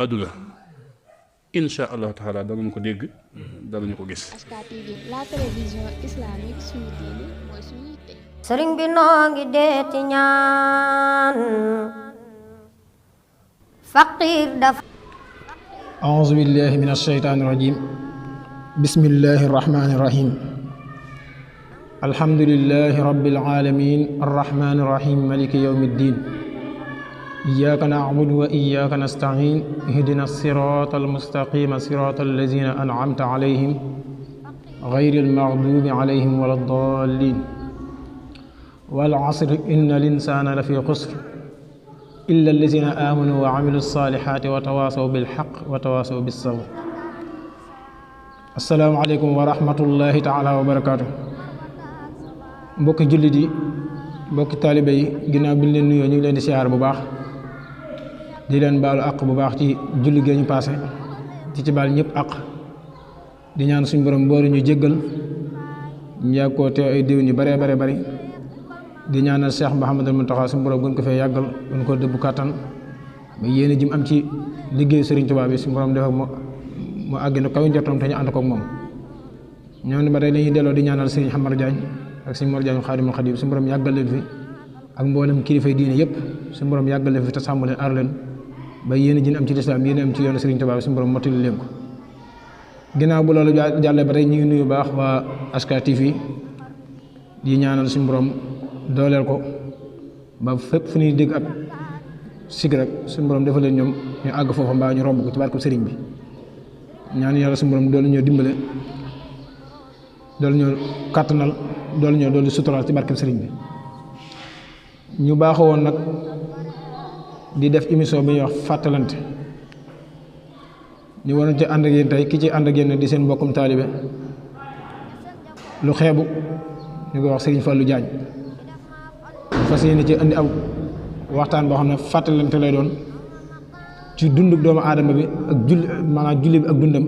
àdduna insha allahu taala danañ ko dégg danañu ko gis. SK TV, la télévision islamique suñu diine mooy suñu yitte. sëriñ bi noo ngi deeti ñaan faqir dafa أعوذ بالله من الشيطان الرجيم بسم الله الرحمن الرحيم الحمد لله رب العالمين الرحمن الرحيم مالك يوم الدين إياك نعبد وإياك نستعين اهدنا الصراط المستقيم صراط الذين أنعمت عليهم غير المغضوب عليهم ولا الضالين والعصر إن الإنسان لفي خسر إلا الذين آمنوا وعملوا الصالحات وتواصوا بالحق وتواصوا بالصبر السلام عليكم ورحمة الله تعالى وبركاته mbokki jullit yi mbokki taalibe yi ginnaaw bi ñu leen nuyoo ñu ngi leen di siyaar bu baax di leen baalu àq bu baax ci julli gi ñu paase ci baal ñëpp àq di ñaan suñu borom boori ñu jéggal ñu yàgg koo teew ay déwén yu bare bare bari di ñaanal Cheikh Mouhamadul Mountakha suñu borom gën ko fee yàggal gën ko dëbb kàttan ba yéene ji mu am ci liggéey Serigne Touba bi suñu borom defal mu àgg na kaw njortam te ñu ànd koog moom ñoom ni ba tey dañuy delloo di ñaanal Serigne Xamar Diagne ak Serigne Mor Diagne Xaadimul Xaadim suñu borom yàggal leen fi ak mboolem kilifay diine yëpp suñu borom yàggal leen fi te sàmm leen aar leen ba yéene ji am ci lislaam yéene am ci yoonu Serigne Touba bi suñu borom mottali leen ko ginnaaw bu loolu jàllee ba tey ñu ngi nuyu baax waa SK TV di ñaanal suñu borom dooleel ko ba fépp fu ñuy dégg ak sig rek suñu borom defal leen ñoom ñu àgg foofa mbaa ñu romb ko ci barke sëriñ bi ñaan yàlla suñu borom doolu ñoo dimbale doolu ñoo kàttanal doolu suturaal ci barke sëriñ bi ñu baaxoo woon nag di def émission bi ñuy wax fàttalante ñu waroon ci ànd ak yéen tey ki ci ànd ak yéen di seen mbokkum taalibe lu xeebu ñu koy wax Serigne Fallou Diagne fas yéene ci indi aw waxtaan boo xam ne fàttalante lay doon ci dundu doomu aadama bi ak julli bi ak dundam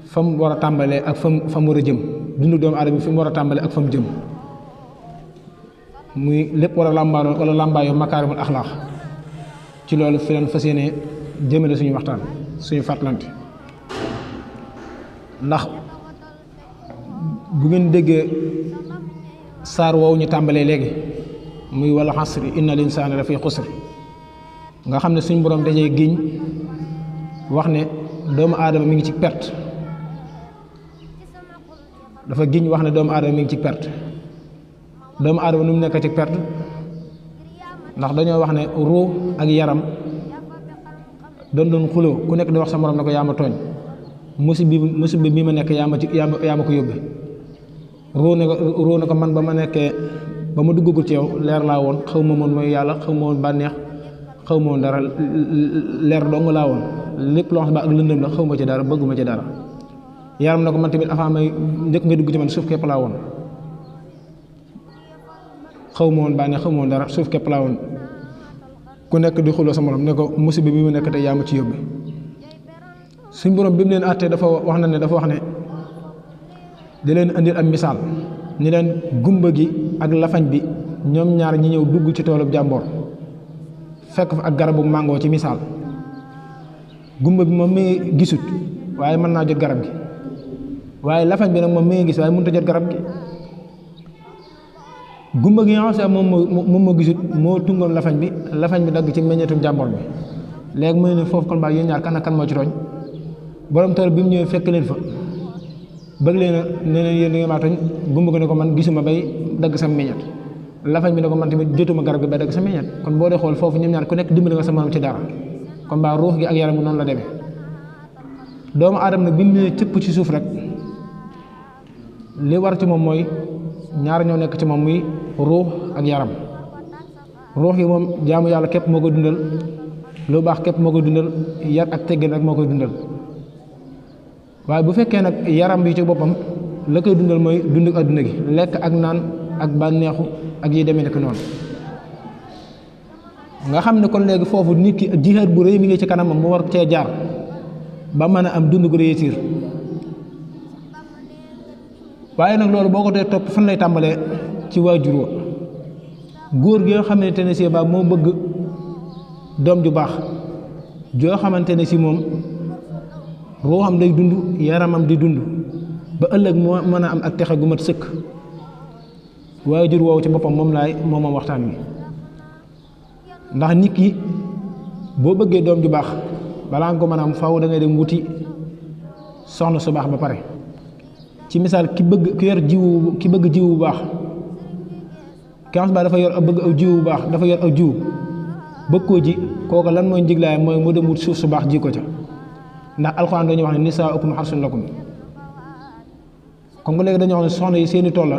fa mu war a tàmbalee ak fa mu war a jëm dundu doomu aadama bi fi mu war a tàmbalee ak fa mu jëm muy lépp war a làmbaaroo wala làmbaayoo makaarimul axlaax ci loolu fi leen fas yéene jëmale suñu waxtaan suñu fàttalante ndax bu ngeen déggee saar woowu ñu tàmbalee léegi muy wal asri inna linsaana la fi xusr nga xam ne suñ borom dajee giñ wax ne doomu aadama mi ngi ci perte dafa giñ wax ne doomu aadama mi ngi ci perte doomu aadama nu mu nekk ci perte ndax dañoo wax ne ruu ak yaram doon xuloo ku nekk di wax sa morom ne ko yaa ma tooñ musiba bi ma nekk yaa ma ko yóbbe ruu ne ko man ba ma nekkee ba ma duggagul ci yow leer laa woon xaw ma woon mooy yàlla xaw ma woon bànneex xaw ma woon dara leer dong laa woon lépp loo xam ne ak lëndëm la xaw ma ci dara bëgguma ci dara yaram na ko man tamit avant may njëkk nga dugg ci man suuf képp laa woon xaw ma woon bànneex xaw ma woon dara suuf képp laa woon ku nekk di xuloo sa morom ne ko musiba bi mu nekk tey yaa ma ci yóbbe suñ borom bi mu leen àttee dafa wax ne di leen andil am misaal ni leen gumba gi ak lafañ bi ñoom ñaar ñi ñëw dugg ci toolub jàmboor fekk fa ak garabu màngoo ci misaal gumba bi moom mi ngi gisut waaye mën naa jot garab gi waaye lafañ bi nag moom mi ngi gis waaye mënut a jot garab gi gumba gi nga xam ne moom moo gisut moo tungoon lafañ bi dagg ci meññetum jàmboor bi léegi mu ne foofu kon baa yéen ñaar kan ak kan moo ci tooñ borom tool bi mu ñëwee fekk leen fa bëgg leen a ne leen yéen da ngeen maa tooñ gumba gi ne ko man gisuma bay dagg sa meññet lafañ bi ne ko man tamit jotuma garab gi bay dagg sa meññet kon boo dee xool foofu ñoom ñaar ku nekk dimbali nga sa morom ci dara kon baa ruux gi ak yaram bi noonu la demee doomu aadama nag bi mu nee cëpp ci suuf rek li war ci moom mooy ñaar ñoo nekk ci moom muy ruux ak yaram ruux gi moom jaamu yàlla képp moo koy dundal lu baax képp moo koy dundal yar ak teggin rek moo koy dundal waaye bu fekkee nag yaram bi ci boppam la koy dundal mooy dund adduna gi lekk ak naan ak bànneexu ak yi demee nekk noonu nga xam ne kon léegi foofu nit ki jihaad bu rëy mi ngi ci kanamam mu war cee jaar ba mën a am dund gu réussir waaye nag loolu boo ko dee topp fan lay tàmbalee ci waajur wa góor gi nga xamante ne si ba moo bëgg doom ju baax joo xamante ne si moom ruuxam day dund yaramam di dund ba ëllëg moo mën a am ak texe gu mat sëkk waajur woowu ci boppam moom waxtaan wi ndax nit ki boo bëggee doom ju baax balaa nga ko mën a am faaw da ngay dem wuti soxna su baax ba pare ci misaal ki bëgg jiwu bu baax ki xam dafa bëgg aw jiwu bu baax dafa yor aw jiwu bëgg koo ji kooku lan mooy njiglaay mooy mu dem wut suuf su baax ji ko ca ndax alxuraan dañuy wax ne nisaa'ukum harsun lakum comme que léegi dañoo wax ne soxna yi seeni tool la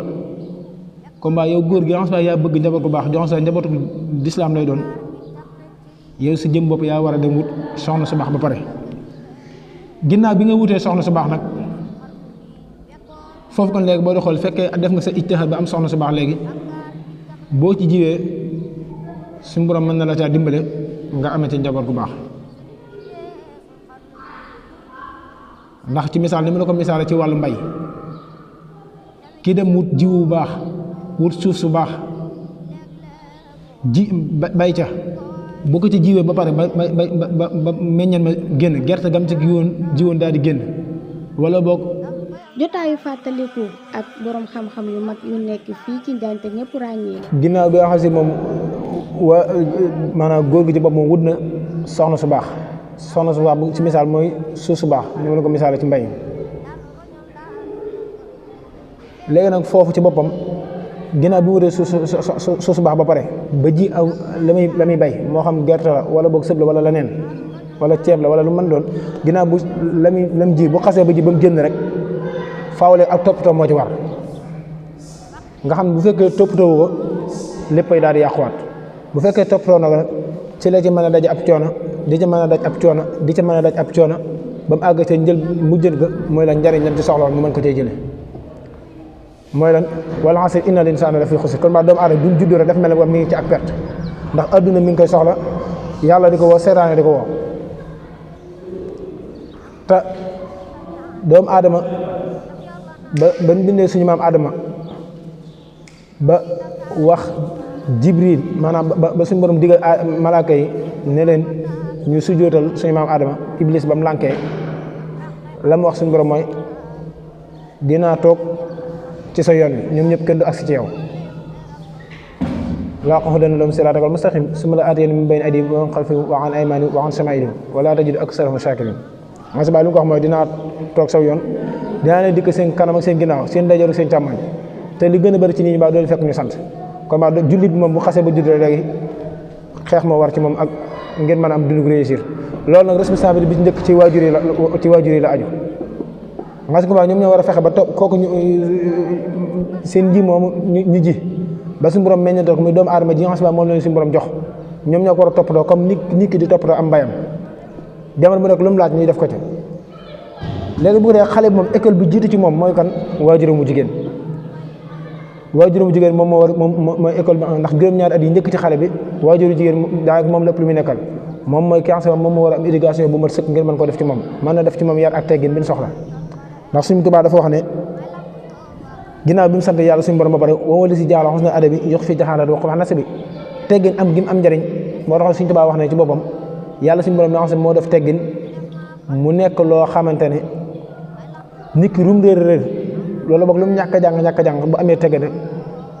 comme ba yow góor gi xam yaa bëgg njaboot bu baax jox sa njabootu lislaam lay doon yow si jëm bopp yaa war a dem wut soxna su baax ba pare ginnaaw bi nga wutee soxna su baax nag foofu kon léegi boo di xool fekkee def nga sa ijtihaad ba am soxna su baax léegi boo ci jiwee suñu borom mën na la caa dimbale nga amee ci njaboot gu baax ndax ci misaal ni mu la ko misaale ci wàllu mbay kii dem wut jiwu bu baax wut suuf su baax bay ca bu ko ci jiwee ba pare ba meññal ma génn gerte gam ci jiwoon daal di génn wala boog jotaayu fàttaliku ak borom xam-xam yu mag yu nekk fii ci Njaañ te ñëpp ràññee ginnaaw bi nga xam si moom maanaam góor gi ci bopp moom wut na soxna su baax ci misaal mooy suuf su baax ni ma la ko misaale ci mbay léegi nag foofu ci boppam ginnaaw bi wutee suuf su baax ba pare ba ji aw la muy bay moo xam gerte la wala boog sëb la wala leneen wala ceeb la wala lu mën doon ginnaaw bu la mu ji bu xasee ba ji ba mu génn rek faawle ak toppatoo moo ci war nga xam ne bu fekkee toppatoo ko léppay daal di yàquwaat bu fekkee toppatoo na ko ci la ci mën a daj ab coono di ci mën a daj ab coono ba mu àgg ca mujjën ga mooy la njariñ lam ci soxla woon mu mën ko cee jële mooy lan wal asri innal insaana la fi xusr kon maa doomu aadama bi mu juddoo rek dafa mel ne mi ngi ci ak perte ndax adduna mi ngi koy soxla yàlla di ko woo seeraane di ko woo te doomu aadama ba bindee suñu maam aadama ba wax jibril maanaam ba suñu borom digal malaaka yi ne leen ñu sujjóotal suñu maam aadama iblis ba mu lànkee la mu wax suñu borom mooy dinaa toog ci sa yoon wi ñoom ñëpp kenn du agsi ci yow laa aqudanna lahum siraatakal mustaqim summa la aatiyannahum min bayni aydihim wa min xalfihim wa an aymaanihim wa an shamaa'ilihim wa laa tajidu aksarahum shaakiriin nga sabaa li mu ko wax mooy dinaa toog saw yoon dinaa leen dikk seen kanam ak seen ginnaaw seen ndeyjoor ak seen càmmoñ te li gën a bëri ci nit ñi baa doon fekk ñu sant kon baa jullit bi moom bu xasee ba judd léegi xeex moo war ci moom ak ngeen mën a am dund réussir loolu nag responsabilité bi ci njëkk ci waajur yi la aju nga si ko baa ñoom ñoo war a fexe ba toog kooku seen ji moomu ñu ji ba suñu borom meññantal ko muy doomu aadama ji nga xam ne moom la suñu borom jox ñoom ñoo ko war a toppatoo comme nit ki di toppatoo am mbayam jamono bu nekk lu mu laaj ñuy def ko ci léegi bu dee xale bi moom école bi jiitu ci moom mooy kan waajuramu jigéen moom moo war mooy école bi ndax juróom-ñaari at yi njëkk ci xale bi waajuru jigéen daanaka moom lépp lu muy nekkal moom mooy ki nga xam ne moom moo war a am éducation bu mat sëkk ngeen mën ko def ci moom mën na def ci moom yar ak teggin bi ñu soxla ndax suñu Tuubaa dafa wax ne ginnaaw bi mu sant yàlla suñu borom ba pare wowali si jaala xusna adabi yox fi jaxaanat wax wax nasabi teggin am gi mu am njariñ moo tax suñu Tuubaa wax ne ci boppam yàlla suñu borom nga xam ne moo def teggin mu nekk loo xamante ne nit ki rum réer loolu boog lu mu ñàkk a jàng bu amee teggin rek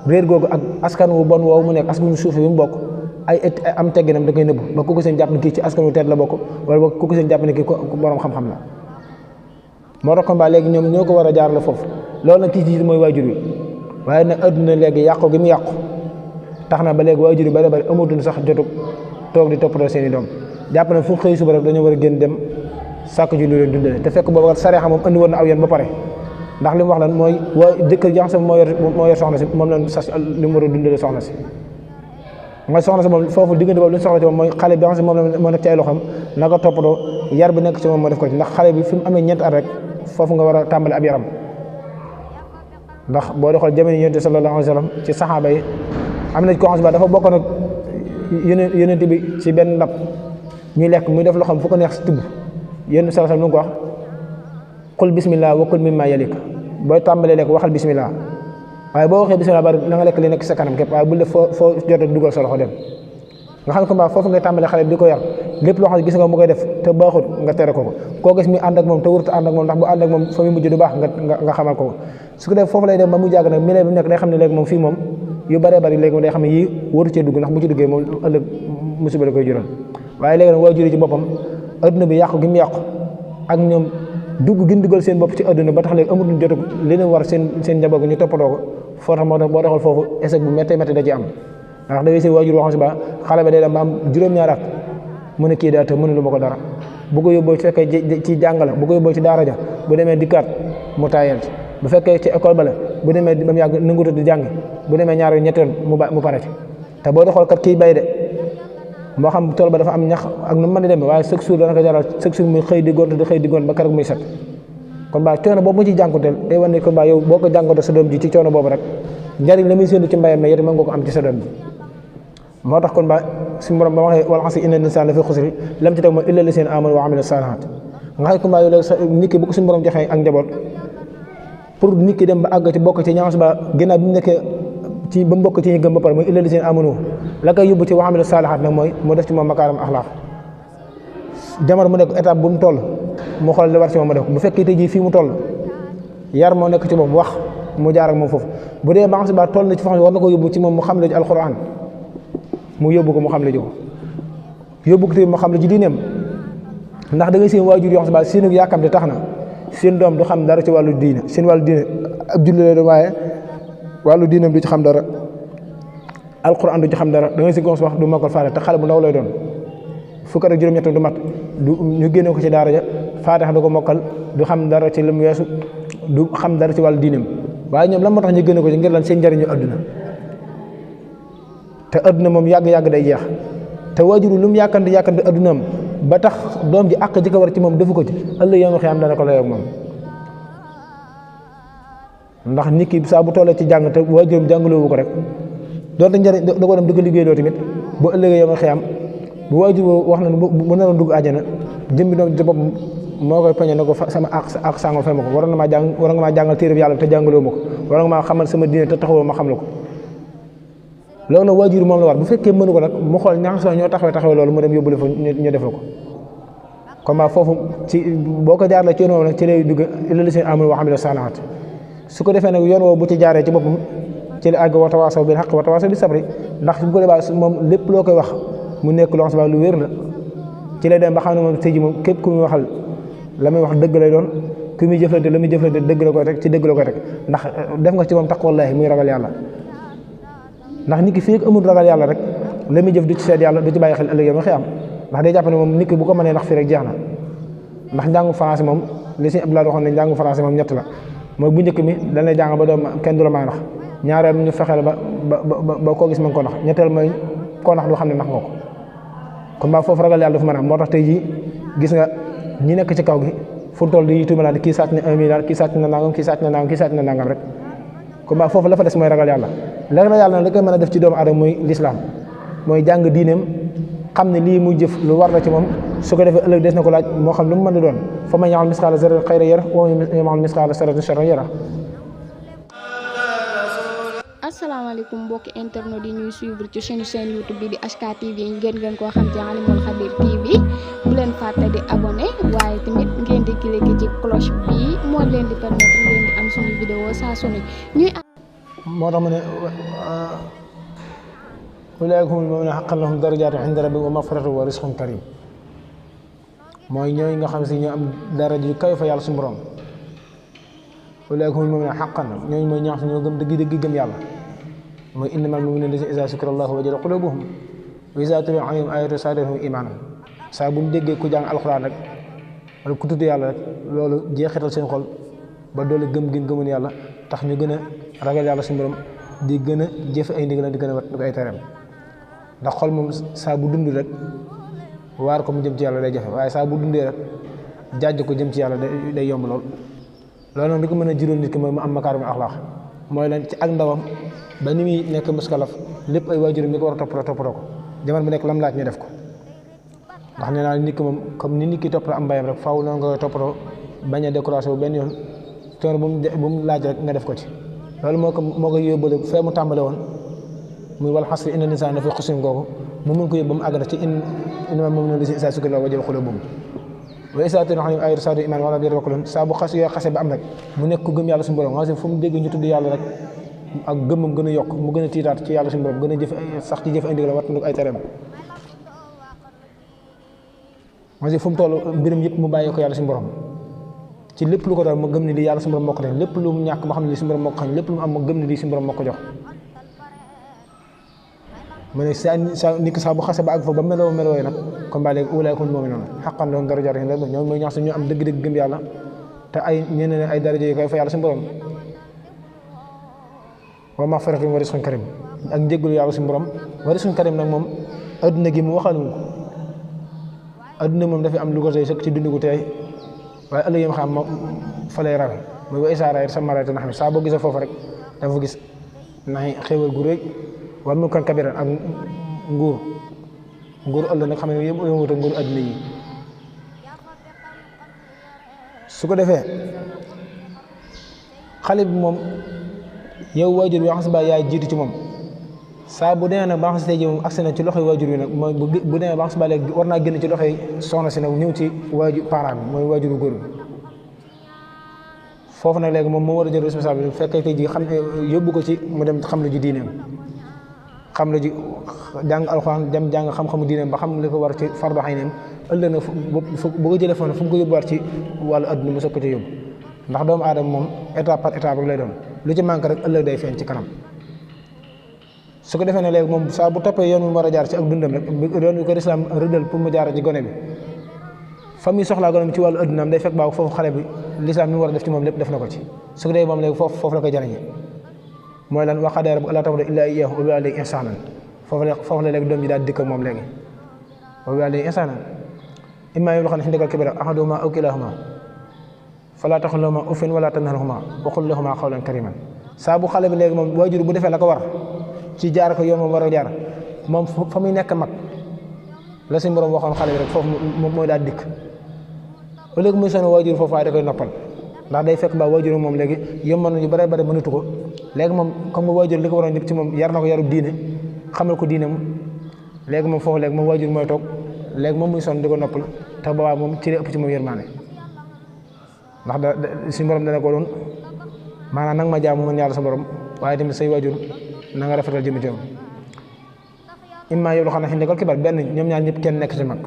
réer googu ak askan wu bon woowu mu nekk askan wu suufi bi mu bokk ay am tegginam da koy nëbb ba ku ko seen jàpp ne kii ci askan wu tedd la bokk wala boog ku ko seen jàpp ne kii ku borom xam-xam la moo tax kon ba léegi ñoom ñoo ko war a jaarale foofu loolu nag kii ci mooy waajur wi waaye nag adduna léegi yàqu gi mu yàqu tax na ba léegi waajur yi bari bari amatuñ sax jotug toog di toppatoo seen i doom jàpp na fu xëy suba rek dañoo war a génn dem sàkk ji lu leen dundale te fekk boobu sareexa moom andi woon na aw yoon ba pare ndax li mu wax lan mooy jëkkër ji nga xam ne moo yor soxna si moom lañ sas li mu war a dundale soxna si mooy soxna si moom foofu diggante boobu li ñu soxla ci moom mooy xale bi nga xam ne moom moo nekk ci ay loxoom na ko toppatoo yar bi nekk ci moom moo def ko ci ndax xale bi fi mu amee ñeenti at rek foofu nga war a tàmbali ab yaram ndax boo doxal jamono yonent sallallahu alayhi wa sallam ci saxaaba yi am na ko xam ne dafa bokk nag yonent bi ci benn ndab ñuy lekk muy def loxoom fu ko neex si tibb yonent sallallahu alayhi wa sallam lu ko wax qul bismillah wa kul mimma yalik booy tàmbalee lekk waxal bismillah waaye boo waxee bismillah bari na nga lekk li nekk sa kanam képp waaye bul def foo jot a dugal sa loxo dem nga xam ne combat foofu ngay tàmbalee xale bi di ko yar lépp loo xam ne gis nga mu koy def te baaxul nga tere ko koo gis muy ànd ak moom te wurut ànd ak moom ndax bu ànd ak moom fa muy mujj du baax nga xamal ko su ko def foofu lay dem ba mu jàgg nag milieu bi nekk day xam ne léegi moom fii moom yu bëree bëri léegi moom day xam ne yii waru cee dugg ndax bu ci duggee moom ëllëg musiba la koy jural waaye léegi nag waajur yi ci boppam adduna bi yàqu gi mu yàqu ak ñoom dugg gën dugal seen bopp ci adduna ba tax léegi amatuñ jotu li leen war seen njaboot gi ñu toppatoo ko foo tax moo tax boo doxal foofu échec bu méttee méttee da ci am ndax da ngay seen waajur waxam si ba xale ba day dem ba am juróom-ñaari at mu ne kii daa te mënulu ma ko dara bu ko yóbboo ci fekkee ci jàngale bu ko yóbboo ci daara ja bu demee dikkaat mu taayal ci bu fekkee ci école ba la bu demee ba mu yàgg nanguta di jàng bu demee ñaar ñetti yoon mu pare ci te boo di xool kat kii bay de moo xam tool ba dafa am ñax ak nu mu mën a demee waaye chaque jour dana ko jaral chaque jour muy xëy di gont ba keroog muy set kon baa coono boobu mu ci jànkuteel day wane ne kon baa yow boo ko jànkute sa doom ji ci coono boobu rek njariñ la muy séentu ci mbayam mais yéen mën nga ko am ci sa doom ji moo tax kon ba suñu borom ba waxee wal asri inna l-insaana la fi xusri lam ci teg mooy illa llaziina aamanu wa amilu saalihaat nga xam kon baa yow léegi nit ki bu ko suñu borom joxee ak njaboot pour nit ki dem ba àgg ci bokk ci ñaas ba ginnaaw bi mu nekkee ci ba mu bokk ci ñu gëm ba pare mooy illa llaziina aamanu la koy yóbbu ci wa amilu saalihaat nag mooy mu def ci moom makaarim axlaaq jamono mu nekk étape bu mu toll mu xool li war ci moom mu def bu fekkee tey jii fii mu toll yar moo nekk ci moom wax mu jaar ak moom foofu bu dee ba xam ba toll na ci foo war na ko yóbbu ci moom mu xam la ci alquran mu yóbbu ko mu xam la ji ko yóbbu ko te mu xam la ji diineem ndax da ngay seen waajur yoo xam ba seen yàkkamte tax na seen doom du xam dara ci wàllu diine seen wàllu diine ab julli la doon waaye wàllu diineem du ci xam dara alquran du ci xam dara da ngay si gons wax du mokkal faale te xale bu ndaw lay doon fukk ak juróom-ñett du mat du ñu génne ko ci daara ja faatixa du ko mokkal du xam dara ci lu mu weesu du xam dara ci wàllu diineem waaye ñoom lan moo tax ñu génne ko ci ngir lan seen njëriñu adduna te adduna moom yàgg-yàgg day jeex te waajur lu mu yàkkante addunaam ba tax doom ji àq ji ko war ci moom defu ko ci ëllëg yow nga xam dana ko layoo moom ndax nit ki saa bu tollee ci jàng te waajuram jàngaloowu ko rek doonte njëriñ da ko dem di ko liggéeyloo tamit bu ëllëgee yow nga xam bu waajur wax na bu naroon dugg àjjana jëmbi doom ci bopp moo koy peñe na ko sama ak sàngo fay ma ko war nga maa jàngal téere bi yàlla te jàngaloo ma ko war nga maa xamal sama diine te taxawoo ma xam la ko loolu nag waajur moom la war bu fekkee mënu ko nag mu xool ñax soo ñoo taxawee loolu mu dem yóbbule fa ñu defal ko comme ba foofu ci boo ko jaar la ci yoon woowu nag ci lay dugg illa llaziina aamanu wa amilu saalihaat su ko defee nag yoon woowu bu ci jaaree ci boppam ci la àgg wa tawaasaw bil haqqi wa tawaasaw bis sabri ndax bu ko defee moom lépp loo koy wax mu nekk loo xam ne lu wér la ci lay dem ba xam ne moom tey ji moom képp ku muy waxal la muy wax dëgg lay doon ku muy jëflante la muy jëflante dëgg la koy teg ci dëgg la koy teg ndax def nga ci moom taqwallaahi muy ragal yàlla ndax nit ki fii amul ragal yàlla rek la muy jëf du ci seet yàlla du ci bàyyi xel ëllëg yow ma xëy am ndax day jàpp ne moom nit ki bu ko mënee ndax fii rek jeex na ndax njàngu français moom li si Abdoulaye waxoon ne njàngu français moom ñett la mooy bu njëkk mi dañ lay jàng ba doom kenn du la may nax ñaareel ñu fexeel ba koo gis ma nga ko nax ñetteel mooy koo nax du xam ne nax nga ko kon ba foofu ragal yàlla dafa mën a am moo tax tey jii gis nga ñi nekk ci kaw gi fu toll di tuumalaan kii sàcc na 1 milliard kii sàcc na nangam kii sàcc na nangam kii sàcc na nangam rek kon ba foofu la fa des mooy ragal yàlla ragal yàlla nag li koy mën a def ci doomu aadama mooy lislaam mooy jàng diineem xam ne lii muy jëf lu war la ci moom su ko defee ëllëg des na ko laaj moo xam lu mu mën di doon fa man ya'mal misqaala zarratin xayran yarah wa man ya'mal misqaala zarratin sharran yarah. asalaamaaleykum mbokki internet yi ñuy suivre ci chaîne YouTube bi di HK TV ngeen koo xam ci Alimul Khabir TV bu leen fàtte di abonné waaye tamit ngeen di cliquer ci cloche bi moo leen di permettre ngeen di am suñu vidéo saa su ne ñuy am. moo tax mu ne ulaa'ika humul mu'minuuna haqqan lahum darajaatun 'inda rabbihim wa maghfiratun wa rizqun karim mooy ñooy nga xam si ñoo am daraja yu kawe fa yàlla suñu borom ulaa'ika humul mu'minuuna haqqan ñooñu mooy ñaax ñoo gëm dëgg gëm yàlla mooy innamal mu'minuuna allaziina izaa zukira Allaahu wajilat quluubuhum wa izaa tuliyat alayhim aayaatuhu zaadathum iimaanan saa bu ñu déggee ku jàng alxuraan rek wala ku tudd yàlla rek loolu jeexital seen xol ba doole gëm gën gëmën yàlla tax ñu gën a ragal yàlla suñu borom di gën a jëfe ay ndigalam di gën a wat ay tereem ndax xol moom saa bu dund rek waar ko mu jëm ci yàlla day jafe waaye saa bu dundee rek jaaj ko jëm ci yàlla day yomb lool loolu nag di ko mën a juróom nit ki mooy mu am makaarimul axlaaq mooy lan ci ak ndawam ba ni muy nekk muskalaf lépp ay waajuram ni ko war a toppatoo ko jamono bu nekk lam laaj ñu def ko ndax nee naa nit ki moom comme ni nit ki toppatoo am mbayam rek faaw noonu nga koy toppatoo bañ a découragé wu benn yoon toor bu mu laaj rek nga def ko ci loolu moo ko yóbbale fee mu tàmbale woon muy wal xasri inna l-insaana lafii xusrin googu mu mën ko yóbbu ba mu àgg na ci innamal mu'minuuna llaziina izaa zukira llaahu wajilat quluubuhum wa izaa tuliyat alayhim aayaatuhu zaadathum iimaanan wa alaa rabbihim yatawakkaluun saa bu xasee ba am rek mu nekk ku gëm yàlla suñu borom nga fu mu dégg ñu tudd yàlla rek ak gëmmam gën a yokk mu gën a tiitaat ci yàlla suñu borom gën a jëf sax ci jëf ay ndigal wattandu ay tereem nga fu mu toll mbiram yëpp mu bàyyee ko yàlla suñu borom ci lépp lu ko dal mu gëm ni lii yàlla suñu borom moo ko def lépp lu mu ñàkk ma xam ne lii suñu borom moo ko xañ lépp lu mu am ma gëm ni lii suñu borom moo ko jox mu ne saa nit ki saa bu xase ba àgg fa ba meloo meloo nag kon ba léegi ulaa'ika humul mu'minuun haqqan lahum darajaatun inda rabbihim ñoom mooy ñax ñu am dëgg-dëgg gëm yàlla te ay ñeneen ay daraja yi koy fa yàlla suñu borom wa maghfiratun wa rizqun karim ak njéggalu yàlla suñu borom wa rizqun karim nag moom adduna gi mu waxal ko adduna moom dafay am lu ko tey sëkk ci dund gu tey waaye ëllëg yi ma xam moom fa lay rawe mooy wa izaa ra'ayta samma ra'ayta na'iiman saa boo gisee foofu rek dafa gis naxi xéewal gu rëy wal mulkan kabiiran ak nguur ëllëg nag xam ne yëpp yëngu te nguur adduna yi su ko defee xale bi moom yow waajur bi wax ba yaay jiitu ci moom saa bu demee nag ba nga xam si tey jii moom agsi na ci loxoy waajur bi nag mooy bu demee ba nga xam ba léegi war naa génn ci loxoy soxna si nag ñëw ci waajur parent bi mooy waajuru góor bi foofu nag léegi moom moo war a jël responsabilité bu fekkee tey jii xam yóbbu ko ci mu dem xam lu ji diineem xam lu ji jàng alxuraan dem jàng xam-xamu diineem ba xam li ko war ci fardu ayneem ëllëg na bu ko jëlee foofu fu mu ko yóbbuwaat ci wàllu adduna mu soog ko ci yóbbu ndax doomu aadama moom étape par étape rek lay doon lu ci manqué rek ëllëg day feeñ ci kanam su ko defee ne léegi moom saa bu toppee yoon mu war a jaar ci ak dundam rek yoon bi ko lislaam rëddal pour mu jaar ci gone bi fa muy soxlaa gone bi ci wàllu addunaam day fekk baaw foofu xale bi lislaam mi mu war a def ci moom lépp def na ko ci su ko defee moom léegi foofu la koy jariñe mooy lan wa qadaa rabbuka allaa ta'budu illaa iyyaahu wa bil waalidayni ihsaanan foofu la léegi doom ji daal dikk ak moom léegi wa bil waalidayni ihsaanan immaa yablughanna indaka al-kibara ahaduhumaa aw kilaahumaa falaa taqul lahumaa uffin wa laa tanharhumaa wa qul lahumaa qawlan kariiman saa bu xale bi léegi moom waajur bu defee la ko war ci jaar ko yoon moom war a jaar moom fa muy nekk mag la suñu borom waxoon xale bi rek foofu moom mooy daal dikk ba léegi muy sonn waajur foofu waaye da koy noppal ndax day fekk ba waajur moom léegi yomb nañu bare bare mënatu ko léegi moom comme waajur li ko waroon yëpp ci moom yar na ko yarub diine xamal ko diine léegi moom foofu léegi moom waajur mooy toog léegi moom muy sonn di ko noppal te boobaa moom ci la ëpp ci moom yërmaane ndax suñu borom dana ko doon maanaam nag ma jaamu man yàlla sa borom waaye tamit say waajur na nga rafetal jëmi teew immaa yablughanna indaka al-kibara benn ñoom ñaar ñëpp kenn nekk ci mag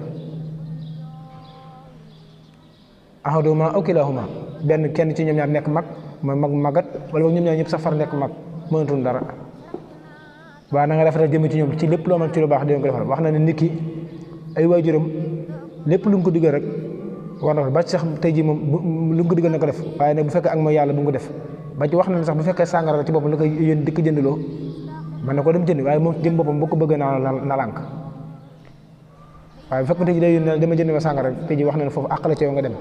ahaduhumaa aw kilaahumaa benn kenn ci ñoom ñaar nekk mag mooy mag magat wala boog ñoom ñaar ñëpp safar nekk mag mënatul dara waaye na nga rafetal jëmi ci ñoom ci lépp loo mën ci lu baax di ko defal wax na ne nit ki ay waajuram lépp lu mu ko digal rek war na ko ba ci sax tey jii moom lu mu ko digal na ko def waaye nag bu fekkee ak mooy yàlla bu mu ko def ba ci wax na ne sax bu fekkee sàngara ci boppam la koy yéen di ko jëndloo mën na ko dem jënd waaye moom jëm boppam bu ko bëgg na lànk waaye bu fekkee tey jii day yéen dama jënd ma sàngara tey jii wax na ne foofu àq la ci yow nga dem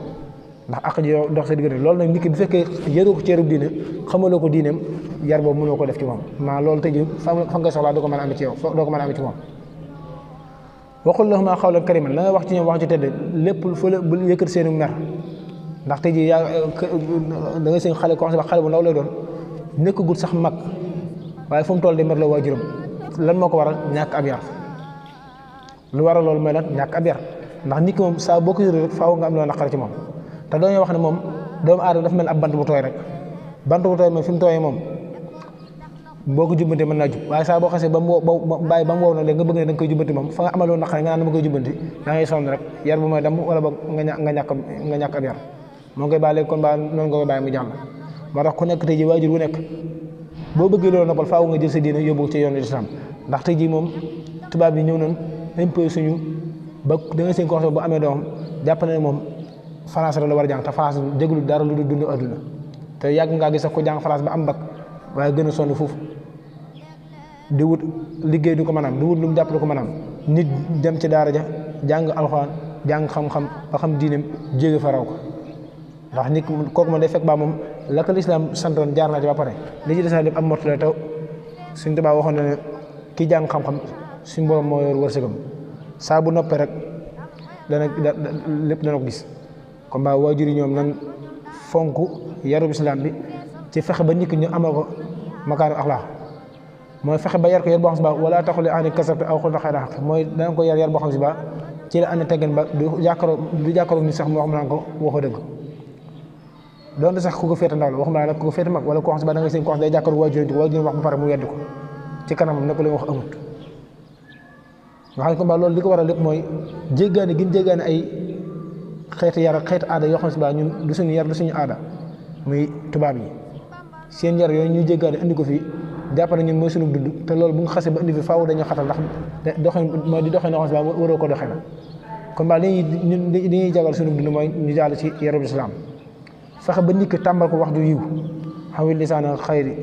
ndax àq ji yow dox sa diggante loolu nag nit ki bu fekkee yëroo ko ceerub diine xamaloo ko diineem yar boobu mënoo ko def ci moom maa loolu tey jii fa nga soxlaa doo ko mën a amee ci yow doo ko mën a amee ci moom waxul lahumaa qawlan kariiman la nga wax ci ñoom wax ci tedd lépp fële bu yëkkat seenu mer ndax tey jii yaa da nga seen xale ko xam xale bu ndaw lay doon nekk gut sax mag waaye fu mu toll di mer la waajuram lan moo ko waral ñàkk ab yar lu waral loolu mooy lan ñàkk ab yar ndax nit ki moom saa boo ko yore rek faaw nga am loo naqar ci moom te dañoo wax ne moom doomu aadama dafa mel ab bant bu tooy rek bant bu tooy moom fi mu tooyee moom boo ko jubbante mën naa jub waaye saa boo xasee ba mu bàyyi ba mu wow na léegi nga bëgg ne da nga koy jubbanti moom fa nga amaloo naqare nga naan dama koy jubbanti da ngay sonn rek yar bu mooy dam wala ba nga ñàkk ab yar moo koy bàyyi léegi kon ba noonu nga koy bàyyi mu jàll moo tax ku nekk tey ji waajur wu nekk boo bëggee loolu noppal faaw nga jël sa diine yóbbu ci yoonu lislaam ndax tey ji moom tubaab yi ñëw nañ imposé suñu ba da nga seen conseil bu amee doomam jàpp na ne moom France rek la war a jàng te France jéglu dara lu dul dund adduna te yàgg ngaa gis sax ko jàng France ba am bac waaye gën a sonn foofu di wut liggéey du ko mën a am di wut lu mu jàpp lu ko mën a am nit dem ci daara ja jàng alxuraan jàng xam-xam ba xam diineem jóge fa raw ko ndax nit kooku moom day fekk baa moom la ko lislaam santoon jaar na ci ba pare li ci des na lépp am mottale taw suñ tubaab waxoon na ne ki jàng xam-xam suñ borom moo yor wërsëgam saa bu noppee rek lépp dana ko gis comme ba waajur yi ñoom nan fonk yarub islam bi ci fexe ba nit ki ñu amal ko makaarim axlaax mooy fexe ba yar ko yar boo xam si ba wala taxuli ani kasabte aw xul xayra xaq mooy danga ko yar boo xam si ba ci la ànd teggin ba du jàkkaaroo ni sax mu wax mu naan ko waxoo dëgg doonte sax ku ko féete ndaw la waxuma la nag ku ko féete mag wala koo xam si ba da nga seen koo xam day jàkkaaroo waajur wax ba pare mu weddi ko ci kanam nekk la wax amut nga xam ne comme ba loolu li ko waral lépp mooy jéggaani gin jéggaani ay xeeti yar ak xeeti aada yoo xam si ba ñun du suñu yar du suñu aada muy tubaab yi seen yar yooyu ñuy jéggaani indi ko fii jàpp na ñun mooy suñu dund te loolu bu nga xasee ba indi fi faaw dañoo xatal ndax doxin mooy di doxee noo xam si ba waroo ko doxee la kon ba li ñuy jagal suñu dund mooy ñu jàll ci yarul islam fexe ba nit ki tàmbal ko wax du yiw xawil lisaana xayri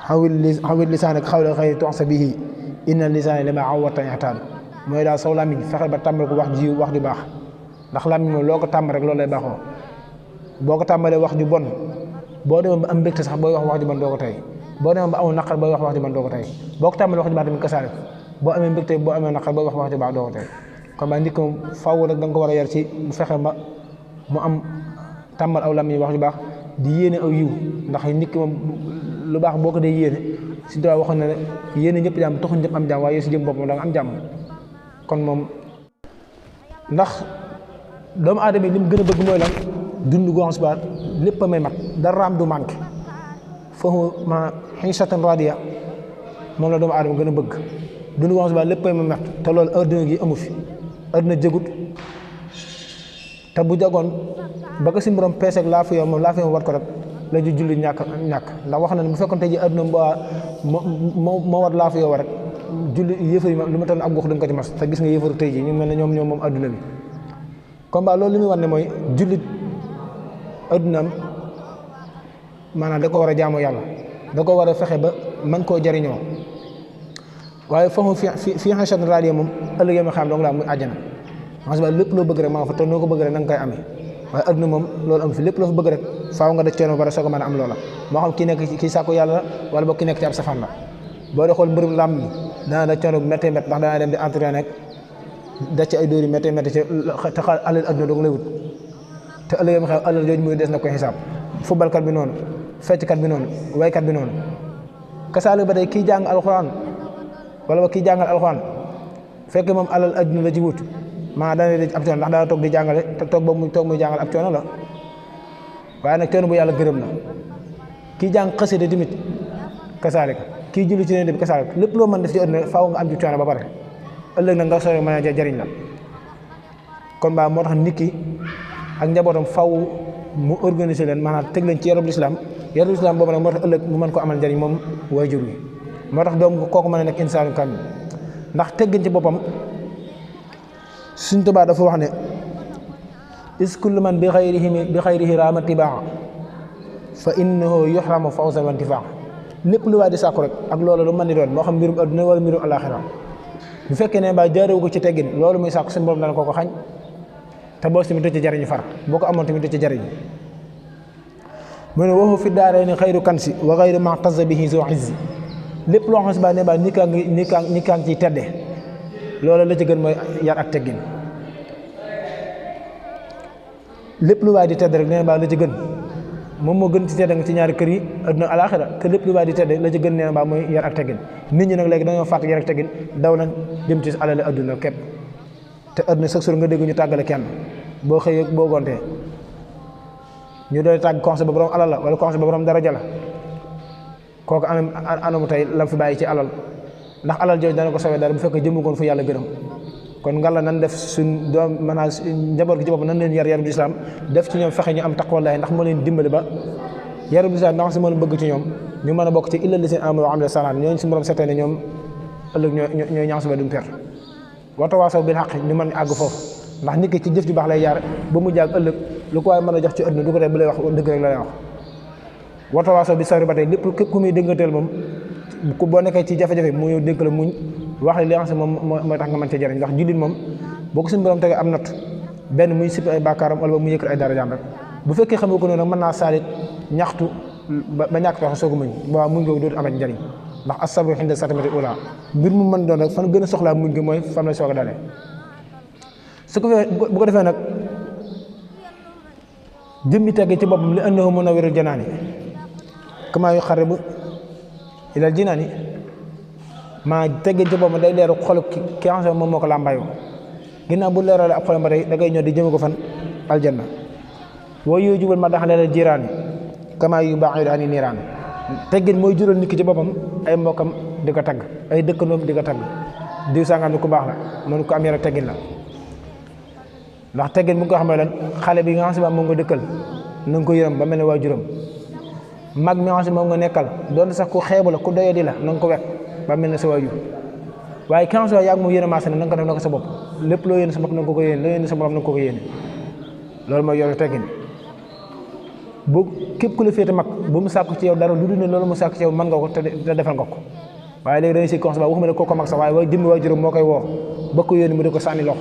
xawil lisaana xawla xayri toxsa bihi inna lisaana lima awwata yaxtaan mooy daal saw làmmiñ fexe ba tàmbal ko wax ju yiw wax ju baax ndax làmmiñ moom loo ko tàmbal rek loolu lay baaxoo boo ko tàmbalee wax ju bon boo demoon ba am mbégte sax booy wax ju bon doo ko tey boo demoon ba amul naqar booy wax ju bon doo ko tey boo ko tàmbalee wax ju baax tamit kasaare boo amee mbégte boo amee naqar booy wax ju baax doo ko tey kon ba nit ko faaw rek da nga ko war a yar ci mu fexe ba mu am tàmbal aw làmmiñ wax ju baax di yéene aw yiw ndax nit ki moom lu baax boo ko dee yéene si doo waxoon na ne yéene ñëpp jàmm taxuñ ñëpp am jàmm waaye si jëm bopp moom da nga am jàmm kon moom ndax doomu aadama yi li mu gën a bëgg mooy lan dund goo xam si ba lépp a may mat dara am du manqué foofu ma xiisatan radiya moom la doomu aadama gën a bëgg dund goo xam si ba lépp a may mat te loolu adduna gi amu fi adduna jëgut te bu jagoon ba ko si borom peese ak laa fi yow moom laa fi yow wat ko rek la ju julli ñàkk ndax wax na ne bu fekkoon tey ji adduna moo wat laa fi yow rek julli yëfar yi lu ma toll ab gox duñ ko ci mas te gis nga yëfaru tey ji ñu mel ne ñoom moom adduna bi comme ba loolu li muy wax ne mooy jullit addunaam maanaam da ko war a jaamu yàlla da ko war a fexe ba man koo jariñoo waaye foofu fi xasat radio moom ëllëgee ma xam dong laa muy àjjana parce que lépp loo bëgg rek maa fa te noo ko bëgg rek na nga koy amee waaye adduna moom loolu am fi lépp loo fa bëgg rek faaw nga def coono bara soo ko mën a am loola moo xam kii nekk kii sàkku yàlla wala boog ki nekk ci ab safaan la boo dee xool mbërum làmb yi dana da coono bu méttee métt ndax danaa dem di entraîné da ci ay dóor yu méttee méttee te xaal alal adduna dong lay wut te ëllëgee ma xam alal jooju muy des na koy xisaab footballkat bi noonu fecckat bi noonu waykat bi noonu kasaale ba tey kii jàng alxuraan wala ba kii jàngal alxuraan fekkee moom alal adduna la ci wut maa dana ab coono ndax daana toog di jàngale te toog ba muy toog muy jàngale ab coono la waaye nag coono bu yàlla gërëm la kii jàng xasida tamit kasaale ka kii julli ci neen bi kasaale ka lépp loo mën def ci adduna faaw nga am ci coono ba pare ëllëg nag nga sooy mën a jariñ la kon ba moo tax nit ki ak njabootam faw mu organiser leen maanaam teg leen ci yarub lislaam boobu nag moo tax ëllëg mu mën ko amal njariñ moom waajur wi moo tax doom kooku mën a nekk insaanu kaamil ndax teggin ci boppam Sëñ Tuubaa dafa wax ne is kullu man bi xayrihi raama tibaa fa innahu yuhramu fawza wa intifaa lépp lu waay di sàkku rek ak loolu lu mën di doon moo xam mbirum adduna wala mbirum alaxira bu fekkee ne ba jaarewu ko ci teggin loolu muy sàkku suñu borom dana ko xañ te boo tamit du ci jariñu far boo ko amoon tamit du ci jariñ mu ne waxu fi daaree ni xayru kansi wa xayru ma tasa bihi zo izzi lépp loo xam si ba ne ba ni kaa ngi ciy tedde loolu la ci gën mooy yar ak teggin lépp lu waay di tedd rek nee ba la ci gën moom moo gën ci tedd nga ci ñaari kër yi adduna alaxira te lépp lu waay di tedd la ci gën nee ba mooy yar ak teggin nit ñi nag léegi dañoo fàtte yar ak teggin daw nañ dem ci alal adduna képp te adduna sax sur nga dégg ñu tàggale kenn boo xëyee boo gontee ñu doon tàgg conseil ba borom alal la wala conseil ba borom daraja la kooku anamu tey la fi bàyyi ci alal ndax alal jooju dana ko sawee dara bu fekkee jëmu koon fu yàlla gërëm kon ngalla nan def suñ doom maanaam njaboot gi ci bopp nan leen yar yarub islam def ci ñoom fexe ñu am taqwallahi ndax moo leen dimbali ba yarub islam ndax si mën a bëgg ci ñoom ñu mën a bokk ci illal li seen amanu wa amilu salaat ñooñu si borom seetee ne ñoom ëllëg ñooy ñaansu ba duñ perte watawaasaw bil haqq ñu mën àgg foofu ndax nit ki ci jëf ju baax lay jaar ba mu jàgg ëllëg lu ko waaye mën a jox ci àdduna du ko dee bu lay wax dëgg rek la lay wax watawaasaw bi sabri ba tey lépp képp ku muy dëngateel moom ku boo nekkee ci jafe-jafe mu ñëw dénk la muñ wax li nga xam ne moom mooy tax nga mën cee jëriñ ndax jullit moom boo ko suñu borom tegee am natt benn muy sippi ay bàkkaaram wala ba mu yëkkati ay darajaam rek bu fekkee xam nga ko noonu nag mën naa saalit ñaxtu ba ñàkk pexe soogu muñ ba muñ googu dootu amat njëriñ ndax as-sabru inda satmati ula mbir mu mën doon rek fan gën a soxlaa muñ gi mooy fan la soog a dalee su ko fee bu ko defee nag jëmmi tegg ci boppam li annahu munawwirul janaani kama yuqarribu ilal jinaani maa teggin ci boppam day leeru xolu ki nga xam ne moom moo ko làmbaayoo ginnaaw bu leerale ab xolam ba tey da ngay ñëw di jëme ko fan aljanna woo yooyu jubal ma daxale la jiraani kama yu baax ani niiraan teggin mooy jural nit ki ci boppam ay mbokkam di ko tagg ay dëkkandoom di ko tagg diw sangam ni ku baax la noonu ko am yar ak teggin la ndax teggin bu nga ko xamee lan xale bi nga xam ne moom nga dëkkal na nga ko yërëm ba mel ne waajuram mag mi nga xam ne moom nga nekkal doon sax ku xeebu la ku doyadi la na nga ko wekk ba mel ne sa waajur waaye ki nga xam ne yàgg mu yërëmaase na nga ko def na ko sa bopp lépp loo yéene sa bopp na nga ko yéene loo yéene sa bopp na nga ko yéene loolu mooy yor teggin bu képp ku la féete mag bu mu sàkku ci yow dara lu dul ne loolu mu sàkku ci yow mën nga ko te defal nga ko waaye léegi dañuy si conseil ba waxuma ne kooku mag sax waaye jëmmi waajuram moo koy woo ba ko yónni mu di ko sànni loxo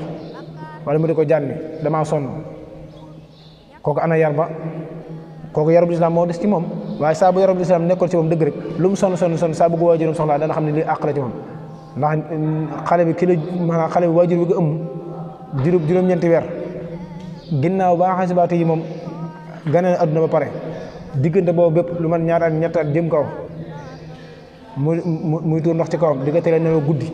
wala mu di ko jànni damaa sonn kooku ana yar ba kooku yarub lislaam moo des ci moom waaye saa bu yarub lislaam nekkoon ci moom dëgg rek lu mu sonn saa bu ko waajuram soxlaa dana xam ne lii àq la ci moom ndax xale bi ki la maanaam xale bi waajur bi nga ëmb juróom-ñeenti weer ginnaaw ba nga xam si baatu yi moom gane na adduna ba pare diggante boobu bépp lu man ñaar at ñett at jëm kaw muy tuur ndox ci kawam di ko tere nelaw guddi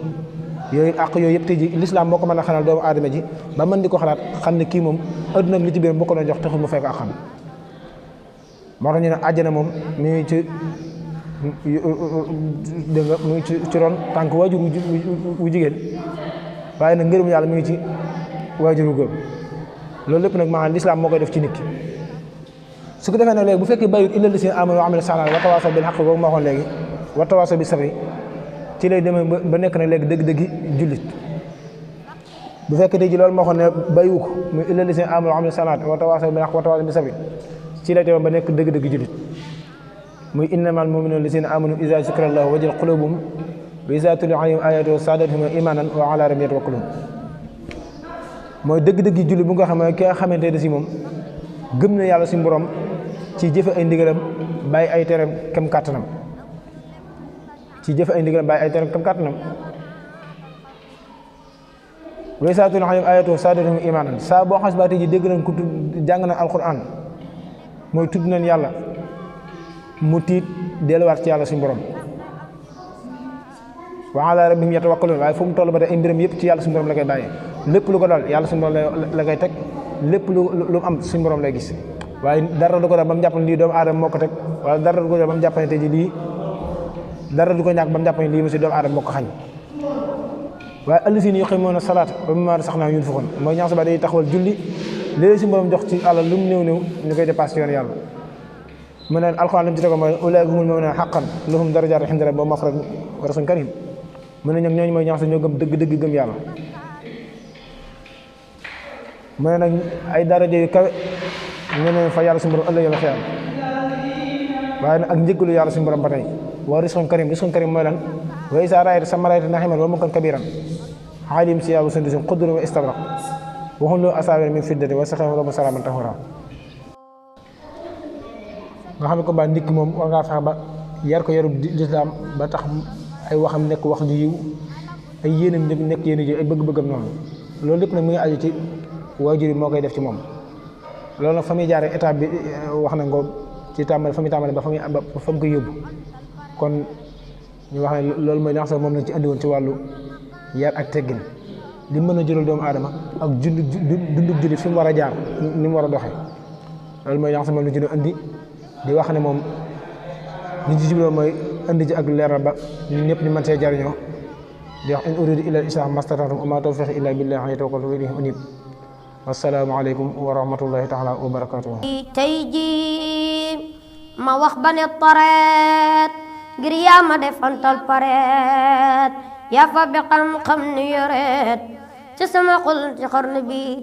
yooyu àq yooyu yëpp tey ji lislaam moo ko mën a xanal doomu aadama ji ba mën di ko xalaat xam ne kii moom adduna li ci biir boo ko doon jox taxul mu fekk ak xam moo tax ñu ne àjjana moom mi ngi ci dégg nga mu ngi ci ron tànk waajur wu jigéen waaye nag ngërëm yàlla mi ngi ci waajur wu góor loolu lépp nag maanaam lislaam moo koy def ci nit ki su ko defee nag léegi bu fekkee bayut illa llaziina aamanu wa amilu saalihaat wa tawaasaw bil haqqi boobu ma waxoon léegi wa tawaasaw bis sabri ci lay demee ba nekk na léegi dëgg-dëggi jullit bu fekkee tey ji loolu ma waxoon ne bayu ko muy illa llaziina aamanu wa amilu saalihaat wa tawaasaw bil haqqi wa tawaasaw bis sabri ci lay demee ba nekk dëgg-dëggi jullit muy innamal mu'minuuna llaziina aamanu izaa zukira llaahu wajilat quluubuhum wa izaa tuliyat alayhim aayaatuhu zaadathum iimaanan wa alaa rabbihim yatawakkaluun mooy dëgg-dëgg julli bu nga xam ne ki nga xamante ne si moom gëm na yàlla suñu borom ci jëfe ay ndigalam bàyyi ay teram kem kàttanam ci jëfe ay ndigalam bàyyi ay teram kem kàttanam wa izaa tuliyat alayhim aayaatuhu zaadathum iimaanan saa boo xas baate ji dégg nañ ko jàng na alquran mooy tudd nañ yàlla mu tiit delluwaat ci yàlla suñu borom wa alaa rabbihim yatawakkaluun waaye fu mu toll ba tey ay mbiram yëpp ci yàlla suñu borom la koy bàyyee lépp lu ko dal yàlla suñu borom la koy teg lépp lu am suñu borom lay gis waaye dara du ko dal ba mu jàpp ne lii doomu aadama moo ko teg wala dara du ko dal ba mu jàpp ne tey ji lii dara du ko ñàkk ba mu jàpp ne lii monsieur doomu aadama moo ko xañ waaye allaziina yuqiimuuna salaata wa mimmaa razaqnaahum yunfiquun mooy ñax ba day taxawal julli léegi suñu borom jox ci àlal lu mu néew néew ñu koy dépassé yoon yàlla mu ne alxuraan li mu ci teg mooy ulaa'ika humul mu'minuuna haqqan lahum darajaatun inda rabbihim wa maghfiratun wa rizqun kariim mu ne ñoom ñooñu mooy ñax ñoo gëm dëgg gëm yàlla mu ne nag ay daraja yu kawe ñeneen fa yàlla suñu borom ëllëg yàlla xiyam waaye nag ak njëggalu yàlla suñu borom ba tey wa rizqun karim mooy lan wa izaa ra'ayta samma ra'ayta na'iiman wa mulkan kabiiran aalihim siyaabu sundusin xudrun wa istabraq wa hullu asaawira min fiddatin wa saqaahum rabbuhum sharaaban tahuuraa nga xam ne ko ba nit ki moom war ngaa fexe ba yar ko yarub lislaam ba tax ay waxam nekk wax ju yiw ay yéenam nekk yéen ji ay bëgg-bëggam noonu loolu lépp nag mu ngi aju ci waajur yi moo koy def ci moom loolu nag fa muy jaaree étape bi wax na ngo ci tàmbali fa muy tàmbali ba fa mu koy yóbbu kon ñu wax ne loolu mooy li nga xam ne moom lañ ci andi woon ci wàllu yar ak teggin li mën a jural doomu aadama ak dundub jullit fi mu war a jaar ni mu war a doxee loolu mooy li nga xam ne moom lañ ci doon andi di wax ne moom li ci jubloo mooy andi ci ak leeral ba ñun ñëpp ñu mën see jariñoo di wax in uriidu illa al-islaaha mastata'tu wa maa tawfiiqii illaa billaah alayhi tawakkaltu wa ilayhi uniib wassalaamu aleykum wa rahmatullahi taala wa barakaatuh tey ji ma wax ba ne tareet ngir yaa ma defantal pareet yaa fa bi xam-xam ni yoreet ci sama xol ci xarnu bi